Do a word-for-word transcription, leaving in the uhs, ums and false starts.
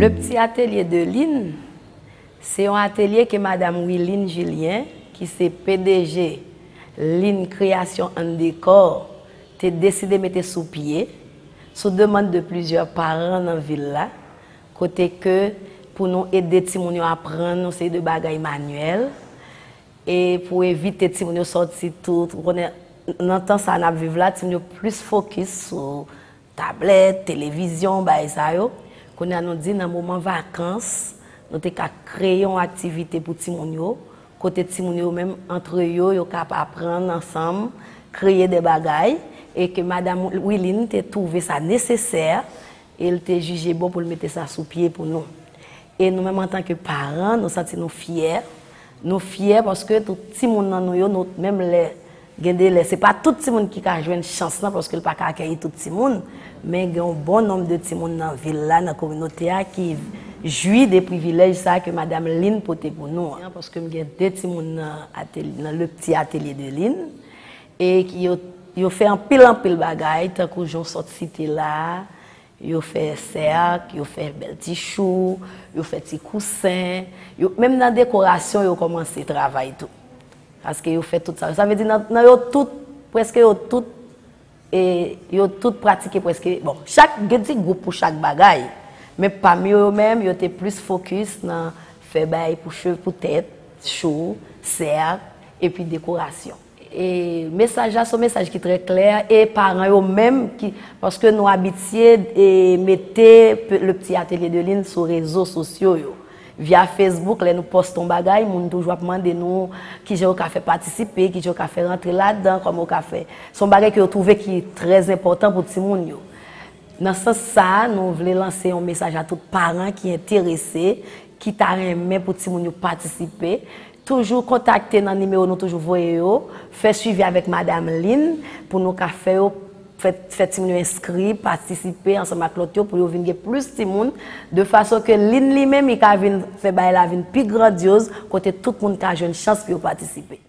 Le Petit Atelier de Lynn, se yon atelye ke Madanm Wiline Julien, ki se P D G Lynn Création and Décor, te deside mete sou pye, sou demann de plizyè paran nan vil la, kote ke pou nou ede timoun yo aprann yon seri de bagay manyèl, e pou evite timoun yo sòti tout, ou konnen, nan tan sa n ap viv la, timoun yo plis fokis sou tablèt, televizyon, bagay sa yo. Kounye a nou di nan moman vakans, nou te ka kreye yon aktivite pou timoun yo, kote timoun yo menm antre yo, yo ka aprann ansanm, kreye de bagay, e ke Madanm Wiline te twouve sa nesesè, e l te jije bon pou l mete sa sou pye pou nou. E nou menm antanke paran, nou santi nou fyè. Nou fyè paske tout timoun nan nou yo, nou, menm lè, gen de lè, se pa tout timoun ki ka jwenn chans lan paske l pa ka akèyi tout timoun, men gen yon bon nonb de timoun nan vil la, nan kominote a, ki jwi de privilèj sa ke Madanm Lynn pote pou nou an. Paske m gen de timoun nan, atel- nan Le Petit Atelier de Lynn, e ki yo, yo fè anpil, anpil bagay, tankou jan w sot site la, yo fè sèk, yo fè bèl ti chou, yo fè ti kousen, yo, menm nan dekorasyon, yo kòmanse travay tou. Paske yo fè tout sa. Sa vle di, nan, nan yo tout, prèske yo tout, e yo tout pratike prèske, bon, chak, gen ti gwoup pou chak bagay. Men pami yo, yo menm, yo te plis fokis nan fè bagay pou cheve, pou tèt, chou, sèk, epi dekorasyon. E mesaj la se yon mesaj ki trè klè, e paran yo menm ki, paske nou abitye e mete pe- Le Petit Atelier de Lynn sou rezo sosyo yo. Via Facebook, lè nou poste yon bagay, moun toujou ap mande nou kijan yo ka fè patisipe, kijan yo ka fè rantre ladan, kòman yo ka fè. Se yon bagay ke yo twouve ki trè enpòtan pou timoun yo. Nan sans sa, nou vle lanse yon mesaj a tout paran ki enterese, ki ta renmen pou timoun yo patisipe. Toujou kontakte nan nimewo nou toujou voye yo, fè swivi avèk Madanm Lynn pou nou ka fè yo, fè, fè timoun yo enskri, patisipe ansanm ak lòt yo pou yo vin gen plis timoun, de fason ke Lynn li menm, li ka vin fè bagay la vin pi grandyoz, kote tout moun ka jwenn chans pou yo patisipe.